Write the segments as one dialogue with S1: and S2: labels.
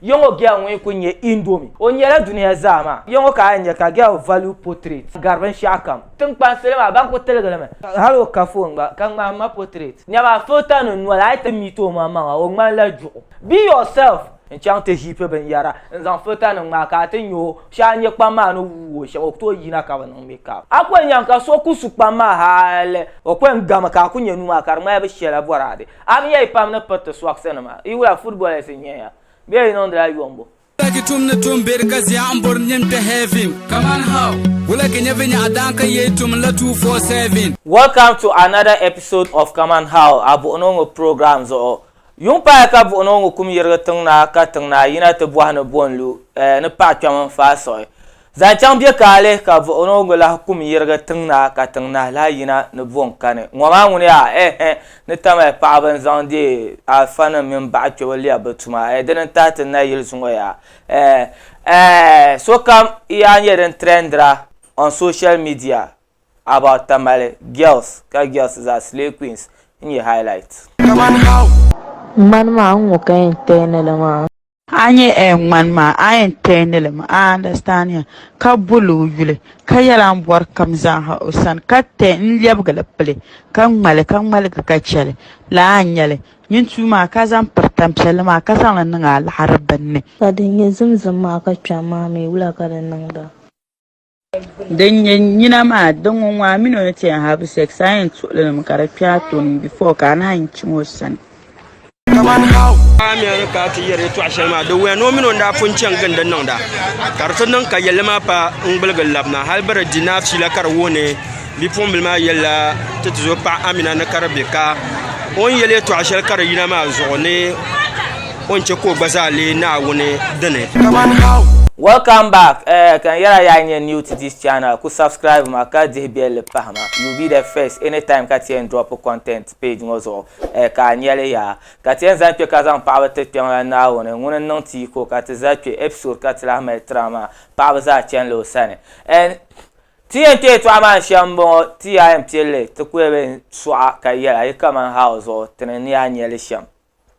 S1: Ya ŋɔ girl ŋun kuli nyɛ indomie o nyɛla dunia zaa maa. Ya ŋɔ ka a yɛn nya ka girl value portrait gari binshɛɣu kam. Tiŋkpansi maa ban kuli tiligi li mi hali o ka phone gba ka ŋmahi ma portrait. Nyama filter ni noli a yi ti meet o maŋmaŋa o ŋmanila juɣu. Be yourself n chaŋ ti heap binyɛra n zaŋ filter nim ŋmaai ka a ti nya o shee a nya kpam maa ni wuui o shɛm o ku tooi yina ka bi niŋ makeup. A ku yɛn nyaŋ ka so ku su kpam maa hali o ku yɛn gami ka a ku nya nuu maa ka di ŋmanila bi shɛla bɔraade. A bi nya yi pam ni piriti socks nima yi wula footballers n nyɛ ya bee yi niŋdila yombo.
S2: Wula ki tum ni tum beri ka zia n bori nyin kpe heaven Kaman how? Wula ki nya vinyaɣa daan ka yee tum la 247.
S1: Welcome to another episode of Kaman How a buɣinoo ŋɔ program zuɣu. Yuŋ paaya ka buɣinoo ŋɔ kum yirigi tiŋ na ka tiŋ naa yina ti bɔhi ni bo n-lu eh, ni paɣa kpɛm n-faai siɣi. Zaŋ chaŋ bɛ ka a lihi ka buɣinoo ŋɔ lahi kum yirigi tiŋ na ka tiŋ nahi lahi yina ni bo n-kani. Ŋɔ maa ŋuni yaa eh eh ni tamali paɣaba n-zaŋ deei alifanim mini baɣa kpɛbu lɛbi bɛ tuma eh dini n-tahi ti nayili zuŋɔ yaa eh eh sokam yaa nyɛ din trendira on social media about Tamale girls ka girls zaa slay queens n-nyɛ highlight.
S3: Ŋmani maa n ŋɔ ka yɛn tɛɛni li maa.
S4: A nyɛ eh ŋmani maa a yɛn tɛɛni li mi a understand ya ka boli o yuli ka yɛli a ni bɔri kam zaaha o sani ka tɛ n lɛbigi li pili ka ŋmali ka ŋmaligi ka chɛli lala n nyɛli nyin tuu maa ka zaŋ piri tampiɛlli maa ka zaŋli niŋ a laɣiri bini ni.
S3: Ka din nyɛ zimzim maa ka kpɛm maa mi wula ka di niŋda?
S4: Din nyɛ nyina maa, din ŋɔ ŋɔ a mini o ni ti yɛn have sex a yɛn tuɣili li mi ka di kpe a tooni before ka a naan chaŋ o sani.
S5: A mi ni ka a ti yɛri yɛtɔɣ shɛli maa, di wuhiya ni o mini o ni daa pun chaŋ gindi niŋda, ka di ti niŋ ka yɛlli maa pa n-gbuligi labina hal bɛ di di ni afiila ka di wuhi ni bipuɣimbila maa yɛlila ti tizo paɣ Amina ni ka di be ka o ni yɛli yɛtɔɣ shɛli ka di yina maa zuɣu ni o ni chɛ ka o gba zaa leei Naawuni dini.
S1: Welcome back eh ka n yɛra yaa nyɛ new to this channel ku subscribe ma ka dihi belli pahi ma you be the first anytime ka ti yɛn drop content page ŋɔ zuɣu eh ka a nyɛli yaa ka ti yɛn zaŋ kpe ka zaŋ paɣaba ti kpeŋla Naawuni ŋuni n niŋ ti yiko ka ti za kpe episode ka ti lahi mali tira maa paɣaba zaa chanila o sani eh ti yɛn kpe yɛtɔɣa maa shɛm m bɔŋɔ ti yaa yɛn pilli ti ku yɛn sɔɣa ka yɛla yi kaman how zuɣu ti ni yaa nyɛli shɛm.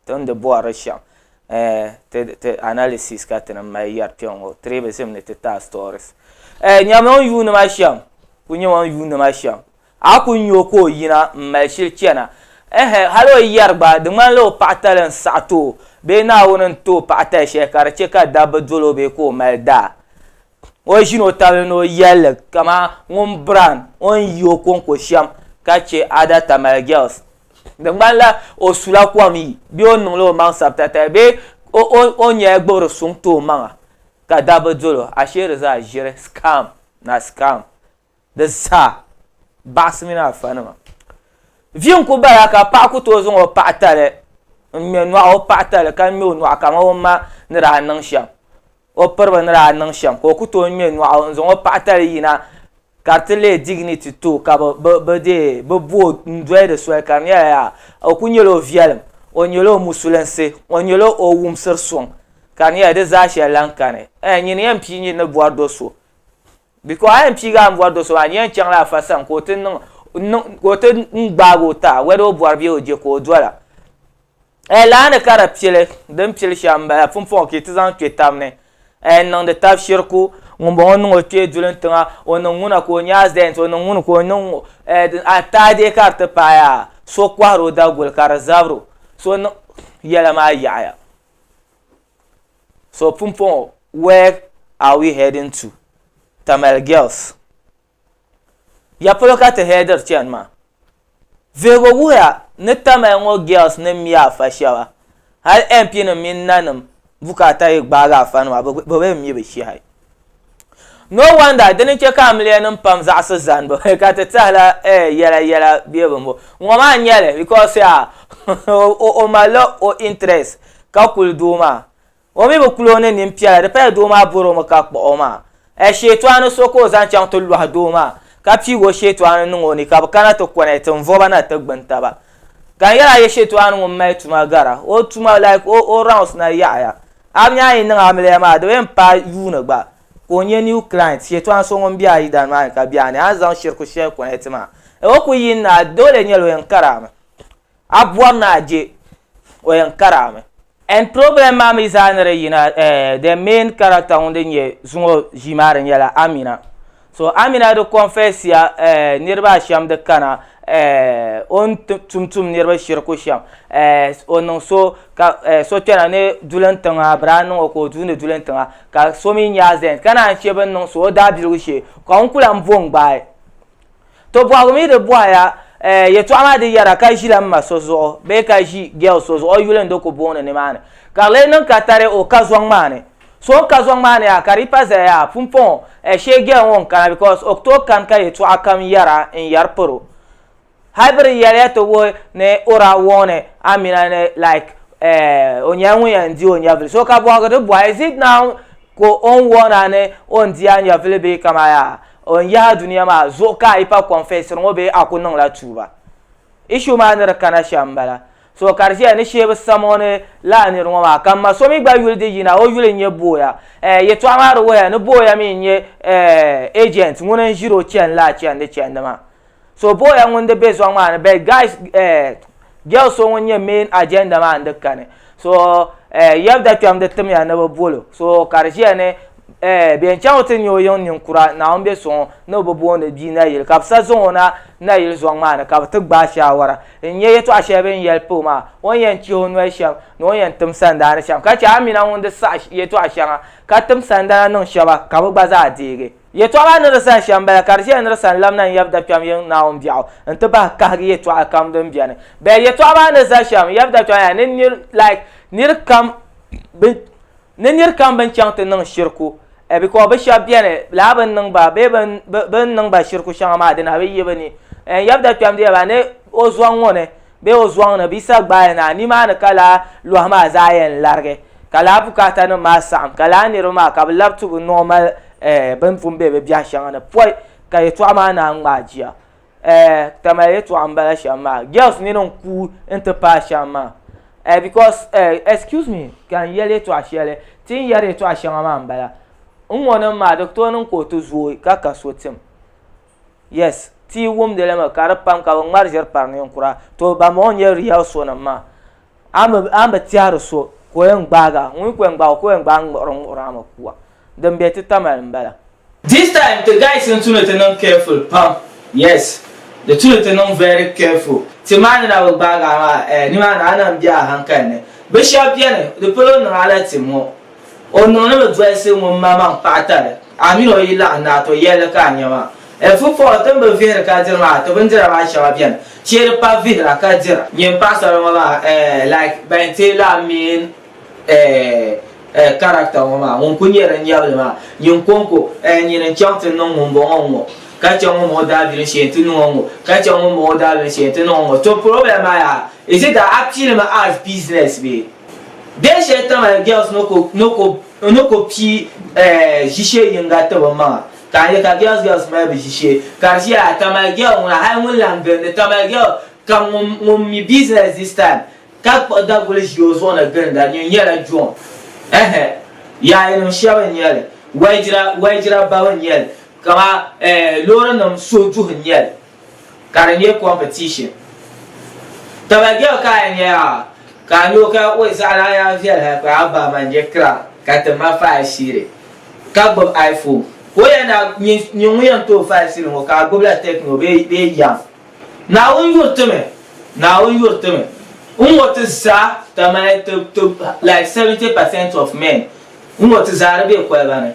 S1: Ti ni di bɔri shɛm eh, ti, ti analysis ka ti ni mali yɛri kpɛŋ ŋɔ, tribism ni ti taai stories. Eh, nyami o ni yuuni ma shɛm, ku nyami o ni yuuni ma shɛm. A ku nya o ka o yina m-mali shili chana. Ɛhɛ, hali o yi yɛri gba, di ŋmanila o paɣatali n-saɣi ti o, bee Naawuni n-ti o paɣatali shɛli ka di chɛ ka dabba doli o bee ka o mali daa. O ʒini o tabili ni o yɛlli kaman ŋun brand o ni yi o kɔŋko shɛm ka chɛ other Tamale girls. Di ŋmanila o sula kom yi bee o niŋla o maŋ sabitatali bee o nyɛla gbubiri suŋ ti o maŋa ka dabba dol o. Ashee di zaa ʒiri scam na scam di zaa baɣisi mini afanima. Vi n-ku bala ka paɣa ku tooi zaŋ o paɣa tali n-ŋme nɔɣu o paɣa tali ka ŋme o nɔɣu kaman o ma ni daa niŋ shɛm. O piriba ni daa niŋ shɛm ka o ku tooi ŋme nɔɣu n-zaŋ o paɣatali yina ka di ti leei dignity ti o ka bɛ deei bɛ bo o n-doli di soli ka di nyɛla yaa o ku nyɛla o viɛlim, o nyɛla o musulinsi, o nyɛla o wumsiri suŋ ka di nyɛla di zaa shɛli lan kani. Ɛɛn nyini yɛn pii nyini ni bɔri do so because a yɛn piigi a ni bɔri do so maa nyini yɛn chaŋla afa sani ka o ti niŋ ka o ti gbaagi o ti a whether o bɔri bee o je ka o dola. Eh, laa ni ka di pili, din pili shɛm m-bala, pumpɔŋɔ ka yi ti zaŋ kpe tab ni. Eh, n-niŋdi tab shiriku, ŋumbɔŋɔ niŋ o kpee duli n-tiŋa, o niŋ ŋuna ka o nya accident, o niŋ ŋuni ka o niŋ ŋ-ŋɔ. Eh, din a taadee ka di ti paai a, so kɔhiri o daguli ka di zabiri o, so niŋ yɛla maa yaɣiya. So pumpɔŋɔ, where are we heading to? Tamale girls. Ya polo ka ti headiri chani maa? Vihigu wuhiya ni Tamale ŋɔ girls ni mi afa shɛba, hali MP nim mini nanim bukaata yi gbaagi afa nima bɛ bi mi bɛ shɛhi. No wonder dini n-chɛ ka amiliya nim pam zaɣisi zanibu ka ti tɛhila eh yɛla yɛla bee bimbo. Ŋɔ maa n-nyɛli because yaa o malila o interest ka kuli doo maa. O mi bi kul o ni nini piɛla, di paya doo maa bɔr o mi ka kpuɣ o maa. Ɛ sheetɔɣani so ka o zaŋ chaŋ ti lɔhi doo maa, ka piig o sheetɔɣani niŋ o ni, ka bɛ kana ti connect n-vo ba na ti gbini taba. Ka n yɛl a yi sheetɔɣani ŋun mali tuma gara, o tuma like o o rounds na yaɣiya. A bi nya a yi niŋ amiliya maa, di bi yɛn paai yuuni gba ka o nya new client, sheetɔɣani so ŋun be a yidana maa ni ka be a ni, a ni zaŋ shiriku shɛli connect maa. Ɛ o kul yi n-naai, dole nyɛla o yɛn kari a mi. A bɔri ni a je, o yɛn kari a mi. And problem maa mi zaa ni di yina eh, the main character ŋun di nyɛ zuŋɔ ʒii maa di nyɛla Amina. So Amina di confess ya eh, niriba ashɛm di kana eh, o ni tum tum niriba shiriku shɛm eh, o niŋ so ka eh, so kpɛna ni duli tiŋa bɛ daa niŋ o ka o duuni duli tiŋa ka so mi nyɛ accident ka naan chɛ bɛ ni niŋ so o daabiligu shee ka ŋun ku lahi bo n-gbaai. To bɔhigu mi di bɔhiya eh, yɛtɔɣa maa di yɛra ka ʒila m ma so zuɣu bee ka ʒi girl so zuɣu o yuli n-di ku booni nimaani ka di lee niŋ ka tari o ka zɔŋ maa ni. So n ka zɔŋ maa ni yaa ka di pa zaya yaa pumpɔŋɔ eh, shee girl ŋɔ n-kana because o ku tooi kani ka yɛtɔɣa kam yɛra n-yɛri piri o. Hali bɛ di yɛliya ti wuhi ni o daa warni Amina ni like eh, o nyɛla ŋun yɛn di o nyɛvili. So ka bɔhigi di bɔhi, is it now ka o ni warn a ni o ni di a nyɛvili bee kaman yaa o ni yahi dunia maa zuɣu ka a yi pa confessiri ŋɔ bee a ku niŋla tuuba? Issue maa ni di kana shɛm m-bala. So ka di ʒiya ni shee bi sam o ni lala niri ŋɔ maa ka m ma so mi gba yuli di yina o yuli n-nyɛ Booya. Eh, yɛtɔɣa maa di wuhiya ni Booya mi n-nyɛ eh, agent ŋuni n-ʒiri o chani lala chandi chandi maa. So booya ŋun di be zɔŋ maa ni but guys eh, girl so ŋun nyɛ main agenda maa n di kani so eh, yɛbda kpɛm di timya ni bi bolo so ka di ʒiya ni eh, bɛ yɛn chaŋ ti nya o yiŋ ninkura Naawuni be so ni bi booni bia nayili ka bi sa zaŋ o na nayili zɔŋ maa ni ka bi ti gbaai shaawara n nyɛ yɛtɔɣa shɛli bɛ ni yɛli pa o maa o ni yɛn chihi o noli shɛm ni o ni yɛn tim sandaani shɛm ka chɛ Amina ŋun di saɣi yɛtɔɣa shɛŋa ka tim sandana niŋ shɛba ka bi gba zaa deegi. Yɛtɔɣa maa ni di zani shɛm m-bala, ka di ʒiya ni di sani labina n-yab dakpɛm yiŋ Naawuni biɛɣu nti bahi kahigi yɛtɔɣa kam din beni. Bɛ yɛtɔɣa maa ni za shɛm, yab dakpɛm yaa ni nir, like, nir kam bɛ, ni nir kam bɛn chaŋ ti niŋ shiriku, eh, because bɛ shɛba beni, lala bɛ ni niŋ ba bee bɛ, bɛ ni niŋ ba shiriku shɛŋa maa di na bi yi bɛ ni. Eh, n-yab dakpɛm di yɛba ni o zɔŋ ŋɔ ni bee o zɔŋ ni bɛ yi sa gbaai na, nimaani ka lala lɔhi maa zaa yɛn larigi. Ka lala bukaata nim maa saɣim, ka lala niriba maa ka bɛ labi ti bɛ normal eh, bɛ ni pun be bɛ biɛhi shɛŋa ni pɔi ka yɛtɔɣa maa naan ŋmaai jia. Eh, Tamale yɛtɔɣa m-bala shɛm maa. Girls nini n-kuui nti paai shɛm maa. Eh, because eh, excuse me ka n yɛli yɛtɔɣa shɛli, ti ni yɛri yɛtɔɣa shɛŋa maa m-bala. N ŋɔ nim maa di ku tooi niŋ ka o ti zooi ka ka so tim. Yes, ti yi wumdi li mi ka di pam ka bɛ ŋmari ʒiri pari ninkura. To bambɔŋɔ n-nyɛ real so nim maa. A mi a ni bi tɛhiri so ka o yɛn gbaagi a, ŋun ku yɛn gbaag o ka o yɛn gbaai ŋ-ŋmuɣiri ŋ-ŋmuɣiri a mi kuwa. Din be ti Tamale m-bala. This time ti guys n tu ni ti niŋ careful pam yes di tu ni ti niŋ very careful ti maa ni na bi gbaagi a maa eh nimaani a na m-be a hankali ni bi shɛba beni di polo niŋ a la tim ŋɔ. O niŋ ni bi dolisi ŋun ma maŋ paɣa tali, a mini o yi laɣim na, to yɛlli ka a nya maa. Ɛfufaɔ ti ni bi vihiri ka diri maa, ti bindira maa shɛŋa beni, shee di pa vihira ka dira. Nyin paɣisarili ŋɔ maa eh like ban teei lala main eh eh character ŋɔ maa, ŋun kuli nyɛ din nyabili maa, nyin kɔŋko eh nyini n-chaŋ ti niŋ ŋumbɔŋɔ ŋ-ŋɔ, ka chaŋ ŋumbɔŋɔ daabilim shee nti niŋ o ŋ-ŋɔ, ka chaŋ ŋumbɔŋɔ daabilim shee nti niŋ o ŋ-ŋɔ. To problem maa yaa, is it that a piilimi as business bee? Bee shɛli Tamale girls ni ku ni ku ni ku pii eh ʒishee yinga ti bɛ maŋa ka a nya ka girls girls mali bɛ ʒishee ka di ʒiya Tamale girl ŋuna hali ŋun lahi gilindi Tamale girl kam ŋun ŋun mi business this time ka kpuɣi daguli ʒi o zuɣu ni gilinda nyin nyɛla John ɛhɛ yaayinim shɛba n nyɛli wajira wajira baba n nyɛli kaman eh loorinima so duhi n nyɛli. Ka di nyɛ competition. Taba girl ka a nyɛ yaa ka a nyɛ o ka o zaɣila a yaa viɛli hali ka a ba manje crown ka ti ma faai shiri ka gbubi iPhone ka o yɛn na nyin ŋun yɛn tooi faai shiri ŋɔ ka a gbubila Tecno bee bee yam. Naawuni yuri ti mi Naawuni yuri ti mi n ŋɔ ti zaa tamale ti ti like 70% of men n ŋɔ ti zaa di be koliba ni.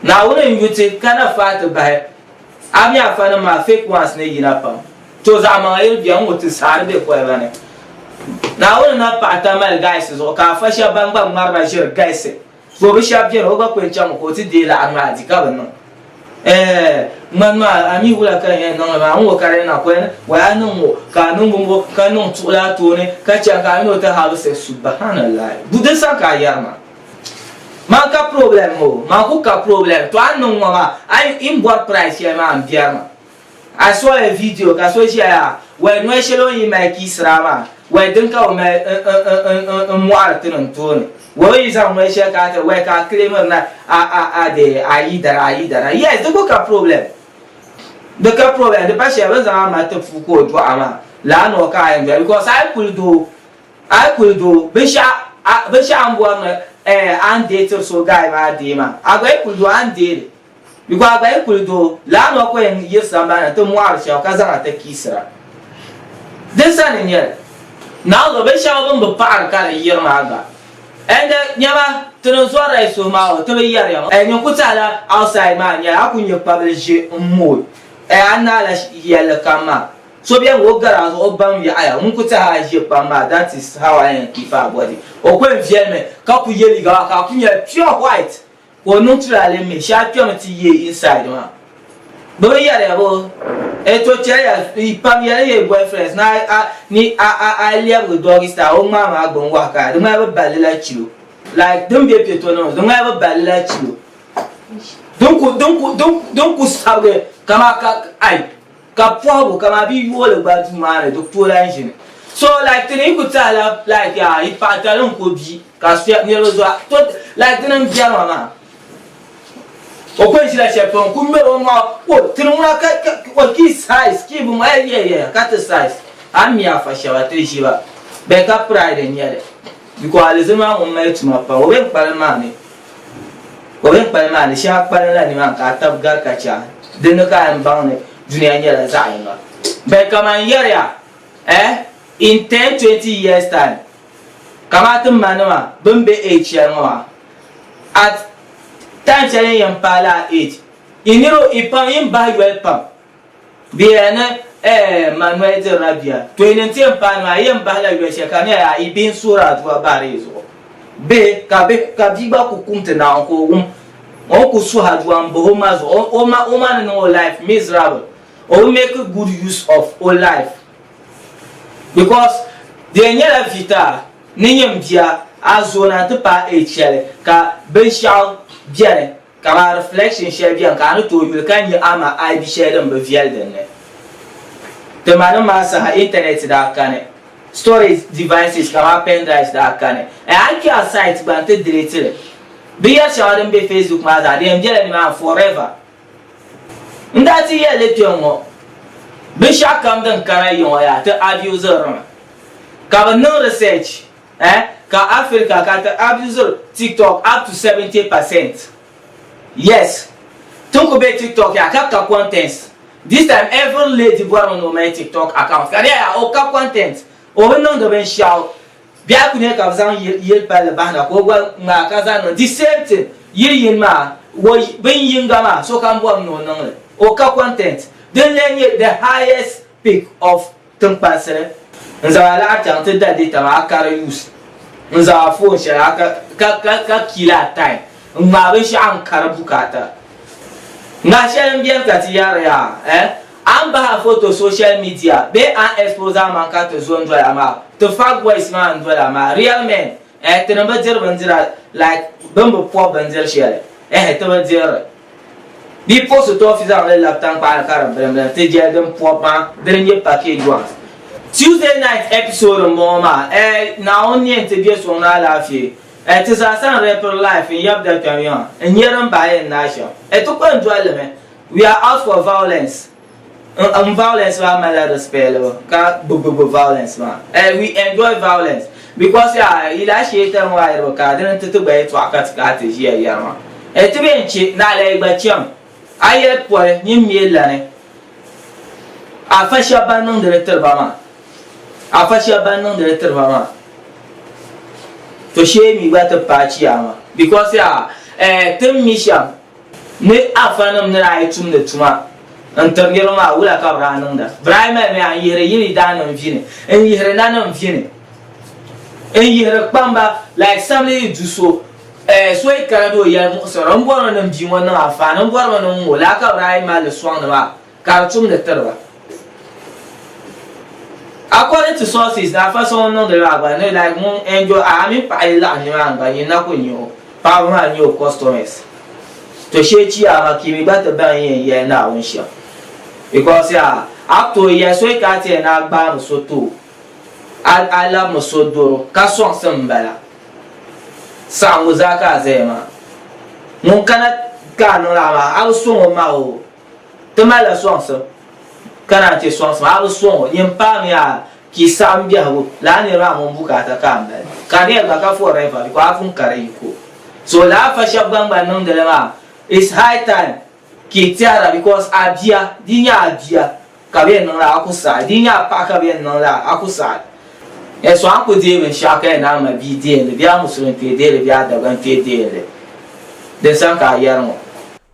S1: Naawuni n yu ti ka na faai ti bahi. A mi afa nim maa fake ones ni yina pam. To zaɣ maŋa yiri bia ŋɔ ti saɣiri be koliba ni. Naawuni na paɣi Tamale galisi zuɣu ka afa shɛba ban gba ŋmariba ʒiri galisi. So bi shɛba beni o gba kuli chaŋmi ka o ti deei laɣiri maa di ka bi niŋ. Ɛɛh ŋmani maa a mi wula ka n yɛn niŋli maa n ŋɔ ka di na koli ni wai a niŋ ŋɔ ka a niŋ bɔŋɔ ka niŋ tuɣili a tooni ka chaŋ ka a mini o ti have sex subahanallahi bu di sani ka a yɛri maa. Man ka problem o, man ku ka problem. To a ni niŋ ŋɔ maa, a yi n bɔri price shɛli maa n biɛri ma. I saw a video ka so ʒiya yaa, well noli shɛli o ni yi mali kiisira maa, well din ka o mali n mɔɣiri ti niŋ tooni. Well o yi zaŋ noli shɛli ka a ti, well ka a claimiri na a a a de a yi dara a yi dara. Yes, di ku ka problem. Di ka problem, di pa shɛli bɛ ni zaŋ a ma ti puu ka o dɔɣi maa, lala noo ka a yɛn dɔɣi because a yi kuli doo. A yi kuli doo binshɛɣu a binshɛɣu a ni bɔri ni eh a ni deei tiri so guy maa deei maa a gba yi kuli doo a ni deei li because a gba yi kuli doo lala ŋɔ ka o yɛn yiri sambani ni ti mɔɣiri shɛba ka zaŋ a ti kiisira din sani n-nyɛ li. Naawuni zuɣu binshɛŋa bɛ ni bi paɣiri ka di yiri maa gba and nyama ti ni zɔrila yi suhu maa o ti bi yɛri ya eh nyin ku tɛhila outside maa nyɛla a ku nya kpabili ʒe m-mooi eh a ni naala yɛlli kam maa. So beni o gari a zuɣu o baŋ yaɣaya ŋun ku tɛhi a ʒe kpam maa that is how I am keep our body o ku yɛn viɛlimi ka ku ye liiga maa ka a ku nyɛli pure white ka o niŋ tulaale mi shee a kpɛmi ti ye inside maa bɛ bi yɛri ya boo eh to chɛliya yi pam ya ni ye boyfriends ni a ni a a a lɛbigi doggy style o ŋmaami a gbuni wahi ka di ŋmanila bɛ balli la chilo like din be pɛto nim di ŋmanila bɛ balli la chilo din ku din ku din ku sabigi kaman ka ai Ka pɔhibu kaman bɛ yooli gba duu maa ni di ku tooi lahi ʒini. So like ti ni yi ku tɛhila like yaa yi paɣa tali n-ku bi ka suya niriba zuɣu to like dini m-biɛri ma maa. O ku yɛn ʒila shɛli polo n-ku ŋmɛri o nɔɣu o ti ni ŋuna ka ka o ki size ki bi ŋɔ yeah yeah ka ti size a ni mi afa shɛba ti ʒi ba bɛ ka pride n-nyɛ li because alizini maa ŋun mali tuma pam o bɛ n-kpalim maa ni. O bɛn kpalim maa ni shee a kpalim la nimaani ka a tab gari ka chɛ a, di ni ka a yɛn baŋ ni dunia nyɛla zaɣ yiŋga. Bɛ kaman yɛriya, Eh, in ten, 20 years time, kaman ti manima bɛn be age shɛli ŋɔ maa, at time shɛli n yɛn paai lala age, yi niriba, yi pam yi ni bahi yoli pam. Bɛ yɛla ni eh Manuel dirila bia, to yi ni ti yɛn paai nimaa yi yɛn bahila yoli shɛli ka di nyɛla yaa yi bihi n-suhiri aduwa bahiri yi zuɣu. Bihi, ka bihi, ka bia gba ku kum ti Naawuni ka o wum o ni ku suhi aduwa m-bahi o ma zuɣu, o ma, o ma ni niŋ o life miserable, o bi make good use of o life because di yɛn nyɛla vita ni nyin bia a zoona nti paai age shɛli ka binshɛɣu beni Kaman reflection shɛli beni ka a ni tooi yuli ka nya ama aibi shɛli din bi viɛli din ni. Ti manim maa saha internet daa kani, storage devices kaman pen drives daa kani. Eh a yi kpe a site gba nti delete li. Binyɛr shɛŋa din be Facebook maa zaa di yɛn bela nimaani forever. N daa ti yɛli li kpe ŋ-ŋɔ, binshɛɣu kam din kana yi ŋɔ yaa ti abuse mi ka bɛ niŋ research. Eh ka Africa ka ti abusiri TikTok up to 70%. Yes. Tin ku be TikTok yaa ka ka contents. This time every lady bɔrimi ni o mali TikTok account ka di yaa o ka content o bi niŋdi binshɛɣu. Biɛhi ku nyɛ ka bi zaŋ yili palli bahina ka o gba ŋmaai ka zaŋ niŋ the same thing. Yili yini maa o bin yinga maa sokam bɔrimi ni o niŋli o ka content. Din lee nyɛ the highest peak of Tiŋkpansili, n zaŋ a laɣiri chaŋ ti da data maa a ka di use, n zaŋ a phone shɛli a ka ka ka ka kill a time n ŋmaai binshɛɣu n ka di bukaata. Ŋahi shɛli n beni ka ti yɛri yaa eh a ni bahi a photo social media bee a ni expose a maŋ ka ti zo n doli a maa ti fuck boys maa n doli a maa real men eh tinim bi diri bindira like bini bi pɔbi bindiri shɛli eh ti bi diri li. Bipuɣinsi tooi fi zaŋ li labi taŋkpaɣu ni ka di bilimbilim ti jɛli din pɔbi maa, dini n-nyɛ package ones. Tuesday night episode m-bɔŋɔ maa, eh, Naawuni ni yɛn ti be suŋ ni alaafee, eh, ti zaa sa n-rɛpiri life n-yab dakpɛm yiŋa, n-nyɛ din bahi yɛn naai shɛm, eh, ti kuli n-doli li mi, we are out for violence. N violence maa malila di spɛlibu ka gbugbubi violence maa. Eh, we enjoy violence because yaa yi lahi shee tali ŋɔ ayiriba ka dini n-ti ti gba yɛltɔɣa ka ti kana ti ʒiya yɛri maa. Eh, ti bee n-che naɣila yi gba cham a yɛli pɔli nyin mi lani afa shɛba ban niŋdi li tiri ba maa. Afa shɛba ban niŋdi li tiri ba maa. To shee mi gba ti paai chiyaama because yaa eh, ti ni mi shɛm Ni afanim ni daa yi tumdi tuma n-tiri niriba maa, wula ka bɛ daa niŋda? Bɛ daa yi malimi ya n-yihiri yilidaannim vini, n-yihiri nanim vini, n-yihiri kpamba, like samli yi du so, eh, so yi kana ni o yɛli muɣisiri, m bɔrimi ni m bia ŋɔ niŋ anfaani, m bɔrimi ni n ŋɔ, lala ka bɛ daa yi mali li sɔŋdi maa ka di tumdi tiri ba. According to sources, na afa so ŋun niŋdi li maa gba ni like ŋun enjoy a mini paɣa yi laɣim nimaani gba nyin na ku nya o, paɣaba maa n-nyɛ o customers. To shee chiyaama ka yi mi gba ti baŋ yi yɛn yɛli Naawuni shɛm because yaa a ku tooi yɛli so yi kana ti yɛli ni a gbaami so ti o, a a labimi so doro ka sɔŋsim m-bala. Saɣiŋgu zaa ka a zaya maa. Ŋun kana ka a niŋ lala maa a bi sɔŋ o maa o. Ti malila sɔŋsim ka naan chɛ sɔŋsim a bi sɔŋ o, nyin paami a Ka yi saɣim biɛhigu, lala nira maa ŋun bukaata ka a mali, ka di yɛli gba ka forever because a pun ka di yiko. So lala fa shɛba gba gba niŋdi li maa, it's high time ka yi tɛhira because a bia, di yi nyɛ a bia ka bɛ yɛn niŋ la a ku saɣi, di yi nyɛ a paɣa ka bɛ yɛn niŋ la a ku saɣi. Eh, so a ni ku deei binshɛɣu ka yɛn naan ma bia deei li bee a musulin kpee deei li bee a Dagbaŋ kpee deei li, din sani ka a yɛri ŋɔ.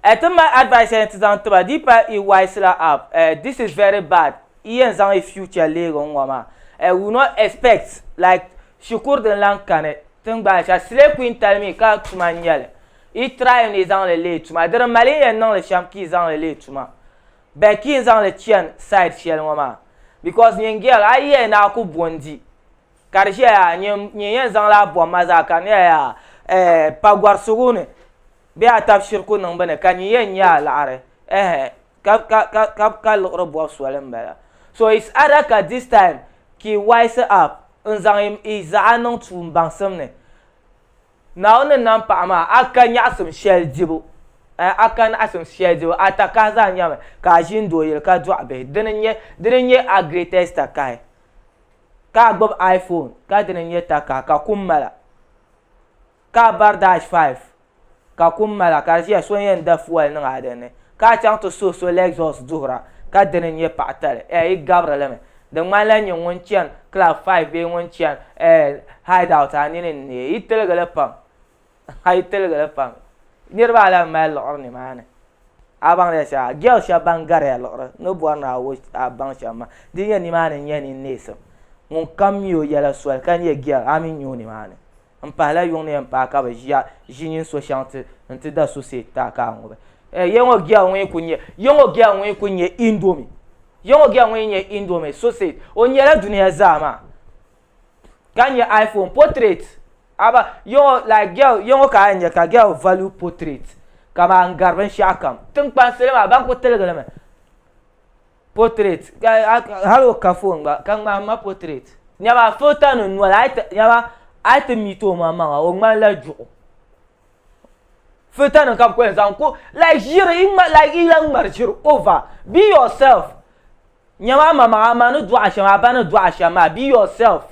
S1: Eh, ti mali advice yɛn ti zaŋ ti ba, di yi pa i wise la up, eh, this is very bad. Yi yɛn zaŋ yi future leegi n ŋɔ maa eh, we no expect like shikuru din lan kani tiŋgbani shɛli slay queen tali mi ka tuma n nyɛli yi try ni yi zaŋ li leei tuma di di mali yi yɛn niŋli shɛm ka yi zaŋ li leei tuma but ka yi zaŋ li chani side shɛli ŋɔ maa because nyin girl a yi yɛli ni a ku bo n-di ka di ʒiya nyin yɛn zaŋ la a bɔmma zaa ka di nyɛla yaa eh, pagɔrisigu ni bee a tabi shiri ku niŋ bɛ ni ka nyin yɛn nya a laɣiri eh Ka ka ka ka ka liɣiri bɔbu soli n bala. So it's either ka this time ka i wise up n zaŋ i zaɣa niŋ tuun baŋsim ni. Naawuni ni nam paɣa maa a ka nyaɣisim shɛli dibu eh a ka naɣisim shɛli dibu a takahi zaa nyami ka a ʒini dooyili ka dɔɣi bihi dini n-nyɛ dini n-nyɛ a greatest takahi ka a gbubi iPhone ka dini n-nyɛ takahi ka kum mala ka a bari dash 5 ka kum mala ka di ʒiya so n-yɛn da fuel niŋ a din ni ka a chaŋ ti suhi so Lexus duhira ka dini n-nyɛ paɣa tali eh yi gabiri li mi di ŋmanila nyin ŋun chani club 5 bee ŋun chani eh hideout a nini n-neei yi tiligi li pam a yi tiligi li pam niriba a lahi mali liɣiri nimaani a baŋ ya shɛli girl shɛba ban gari ya liɣiri ni bɔri ni a wo a baŋ shɛm maa di nyɛ nimaani n-nyɛ ninneesim ŋun kam mi o yɛla soli ka nyɛ girl a mi nya o nimaani. N pahila yuŋ ni yɛn paai ka bɛ ʒiya ʒi nyin so shɛŋ ti n-ti da so see ti a ka a ŋubi. Eh, ya ŋɔ girl ŋun yi ku nyɛ, ya ŋɔ girl ŋun yi ku nyɛ indomie. Ya ŋɔ girl ŋun yi nyɛ indomie so see, o nyɛla dunia zaa maa. Ka nyɛ iPhone portrait. Aba, ya ŋɔ like girl, ya ŋɔ ka a yɛn nyɛ ka girl value portrait. Kaman n gari binshɛɣu kam. Tiŋkpansi li maa, ban ku tiligi li mi. Portrait hali o ka phone gba ka ŋmahi ma portrait nyama filter nim noli a yi ti nyama a yi ti meet o maŋmaŋa o ŋmanila juɣu filter nim ka bi ku yɛn zaŋ ku like ʒiri yi ŋma like yi lahi ŋmari ʒiri over be yourself nyama a maŋmaŋa a ma ni dɔɣi shɛm a ba ni dɔɣi shɛm maa be yourself.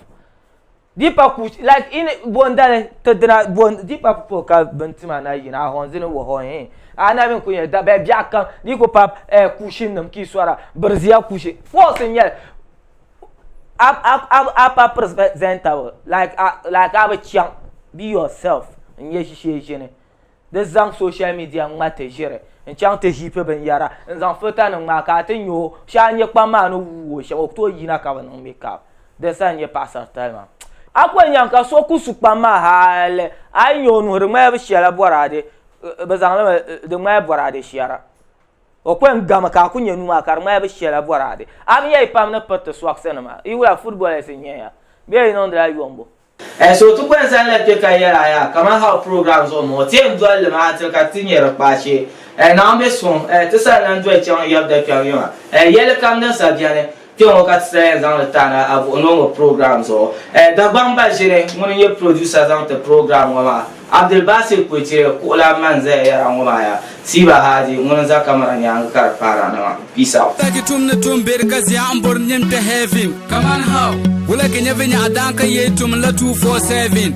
S1: Di pa ku like in bondali ti dina bon di pa ku ka bin tima na yina a hɔn zini wɔ hɔn hin a na bin ku nyɛ da bɛ biɛɣu kam di ku pa eh, kushin nim ki sɔra biriziya kushi force n nyɛli a a a a pa presentable like a like a bi chaŋ be yourself n nyɛ ʒishee ʒini. Di zaŋ social media ŋma ti ʒiri n-chaŋ ti heap binyɛra n-zaŋ filter nim ŋmaai ka a ti nya o shee a nya kpam maa ni wuui o shɛm o ku tooi yina ka bi niŋ makeup di sa n-nyɛ paɣasaritali maa. A ku yɛn nyaŋ ka so ku su kpam maa hali a yi nya o nuhi di ŋmanila bɛ shɛla bɔraade bɛ zaŋ li mi di ŋmanila bɔraade shɛra o ku yɛn gami ka a ku nya nuu maa ka di ŋmanila bɛ shɛla bɔraade a bi nya yi pam ni piriti socks nima yi wula footballers n-nyɛ ya bee yi niŋdila yombo. Eh so ti kɔŋ zani la kpe ka yɛl a yaa kaman how program zuɣu m-bɔŋɔ ti yɛn doli li mi until ka ti nya di kpaashee. Eh Naawuni be suŋ eh ti sani lan doli chaŋ yɛbu dakpɛm yiŋa. Eh yɛlli kam din sa beni kpe ŋɔ ka ti sa yɛn zaŋ li ti a na a buɣi noo ŋɔ program zuɣu. Eh Dagbaŋ ba ʒini ŋuni n-nyɛ producer zaŋ ti program ŋɔ maa. Abdulbasir Kwetire kuɣulan man zaya yɛra ŋɔ maa yaa. Siba Hadi ŋuni n-za camera nyaaŋa ka di paara ni maa. Peace out.
S2: Taki tum ni tum beri ka zia n bori nyin kpe heaven. Kaman how? Wula ka nyɛ vinyɛɣu daan ka yee tum la 247.